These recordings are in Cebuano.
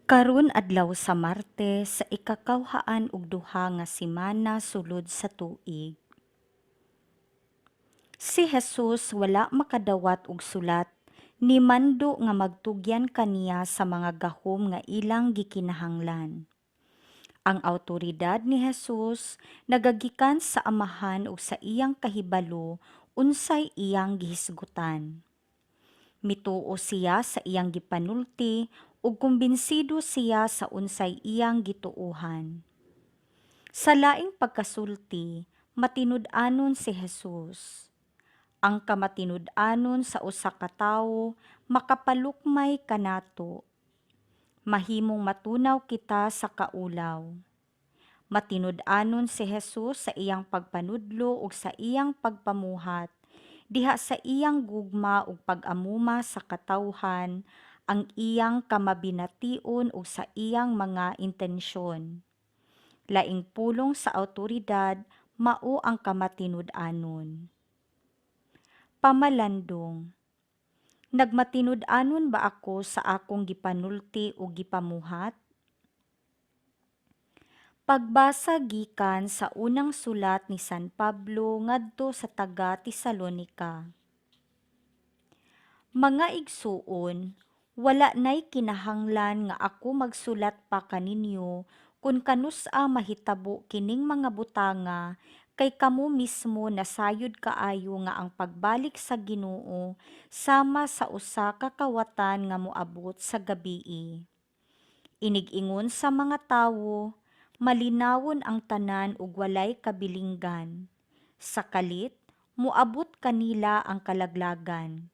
Karon adlaw sa Martes sa ikakawhaan ug duha nga semana sulod sa tuig. Si Jesus wala makadawat og sulat ni mando nga magtugyan kaniya sa mga gahom nga ilang gikinahanglan. Ang awtoridad ni Jesus nagagikan sa Amahan ug sa iyang kahibalo unsay iyang gihisgutan. Mituo siya sa iyang gipanulti ug kumbinsido siya sa unsay iyang gituohan. Sa laing pagkasulti, matinud-anon si Jesus. Ang kamatinud-anon sa usa ka tawo makapalukmay kanato. Mahimong matunaw kita sa kaulaw. Matinud-anon si Jesus sa iyang pagpanudlo ug sa iyang pagpamuhat, diha sa iyang gugma ug pag-amuma sa katawhan, ang iyang kamabination ug sa iyang mga intensyon. Laing pulong sa awtoridad mao ang kamatinud-anon. Pamalandong. Nagmatinud-anon ba ako sa akong gipanulti ug gipamuhat? Pagbasa gikan sa unang sulat ni San Pablo ngadto sa taga Tesalonica. Mga igsuon, wala nay kinahanglan nga ako magsulat pa kaninyo kun kanus-a mahitabo kining mga butanga, kay kamo mismo nasayod kaayo nga ang pagbalik sa Ginoo sama sa usa ka kawatan nga moabot sa gabii. Inig-ingon sa mga tawo, malinawon ang tanan ug walay kabilinggan. Sa kalit, moabot kanila ang kalaglagan.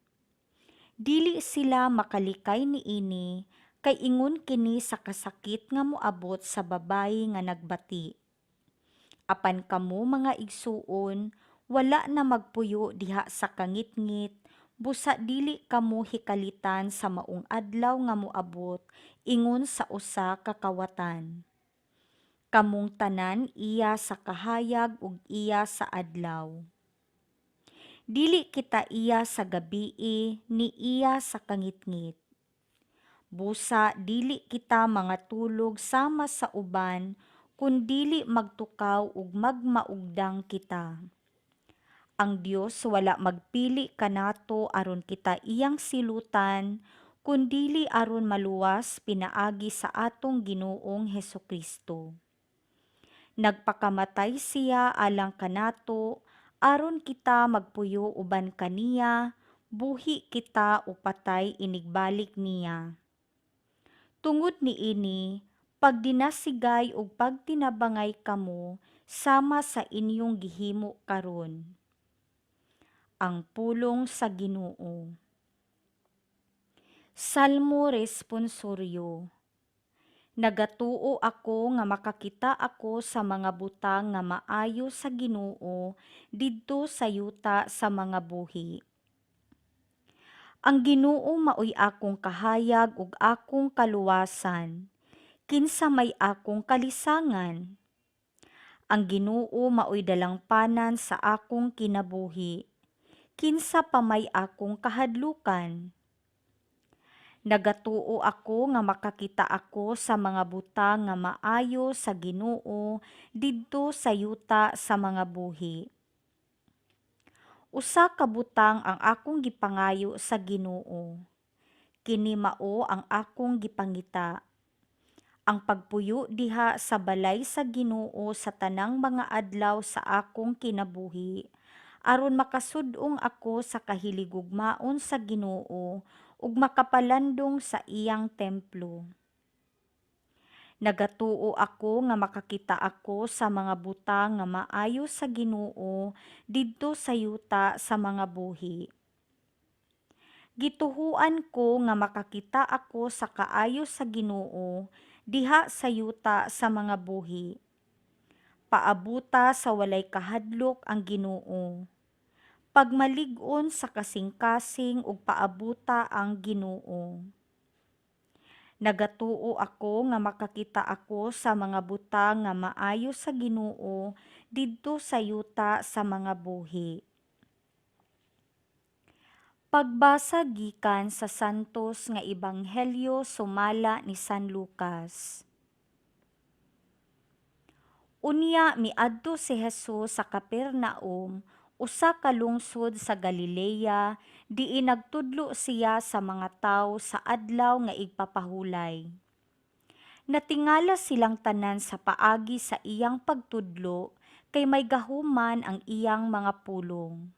Dili sila makalikay niini kay ingon kini sa kasakit nga moabot sa babaye nga nagbati. Apan kamo, mga igsuon, wala na magpuyo diha sa kangitngit, busa dili kamo hikalitan sa maong adlaw nga moabot ingon sa usa ka kawatan. Kamong tanan iya sa kahayag ug iya sa adlaw. Dili kita iya sa gabii ni iya sa kangitngit. Busa dili kita mangatulog sama sa uban, kundili magtukaw ug magmaugdang kita. Ang Dios wala magpili kanato aron kita iyang silutan, kundili aron maluwas pinaagi sa atong Ginoong Hesukristo. Nagpakamatay siya alang kanato aron kita magpuyo uban kaniya, buhi kita o patay inigbalik niya. Tungod niini, pagdinasigay ug pagtinabangay kamo sama sa inyong gihimo karon. Ang pulong sa Ginoo. Salmo Responsoryo. Nagatuo ako nga makakita ako sa mga butang nga maayo sa Ginoo didto sa yuta sa mga buhi. Ang Ginoo maoy akong kahayag ug akong kaluwasan. Kinsa may akong kalisangan? Ang Ginoo maoy dalangpanan sa akong kinabuhi. Kinsa pa may akong kahadlukan? Nagatuo ako nga makakita ako sa mga butang nga maayo sa Ginoo didto sa yuta sa mga buhi. Usa ka butang ang akong gipangayo sa Ginoo. Kini mao ang akong gipangita: ang pagpuyo diha sa balay sa Ginoo sa tanang mga adlaw sa akong kinabuhi, aron makasud-ong ako sa kahiligugmaon sa Ginoo ug makapalandong sa iyang templo. Nagatuo ako nga makakita ako sa mga butang nga maayo sa Ginoo didto sa yuta sa mga buhi. Gituohan ko nga makakita ako sa kaayo sa Ginoo diha sa yuta sa mga buhi. Paabuta sa walay kahadlok ang Ginoo. Pagmalig-on sa kasing-kasing ug paabuta ang Ginoo. Nagatuo ako nga makakita ako sa mga butang nga maayo sa Ginoo didto sa yuta sa mga buhi. Pagbasa gikan sa Santos nga Ebanghelyo sumala ni San Lucas. Unya miadto si Jesus sa Capernaum, usa ka lungsod sa Galilea, diin nagtudlo siya sa mga tawo sa Adlaw nga Igpapahulay. Natingala silang tanan sa paagi sa iyang pagtudlo kay may gahom man ang iyang mga pulong.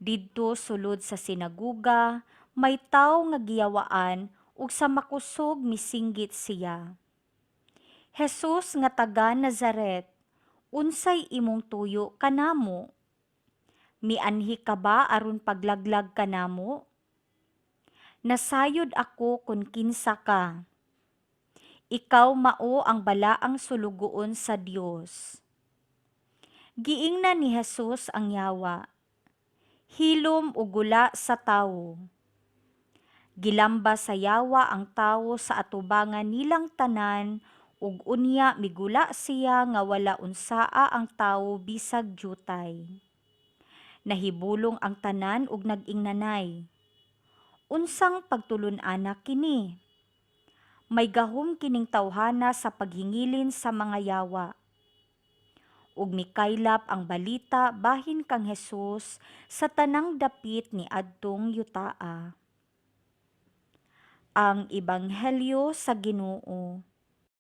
Didto sulod sa sinaguga, may tawo nga giyawaan ug sa makusog misinggit siya, "Jesus nga taga Nazaret, unsay imong tuyo kanamo? Mianhi ka ba aron paglaglag kanamo? Nasayod ako kon kinsa ka. Ikaw mao ang balaang Sulugoon sa Dios." Giingnan ni Jesus ang yawa, "Hilom ug gula sa tawo." Gilamba sa yawa ang tawo sa atubangan nilang tanan ug unya migula siya nga wala unsaa ang tawo bisag dyutay. Nahibulong ang tanan ug nag-ingnanay, "Unsang pagtulun-ana kini? May gahom kining tawhana sa paghingilin sa mga yawa." Ug mikaylap ang balita bahin kang Jesus sa tanang dapit niadtong yutaa. Ang Ebanghelyo sa Ginoo.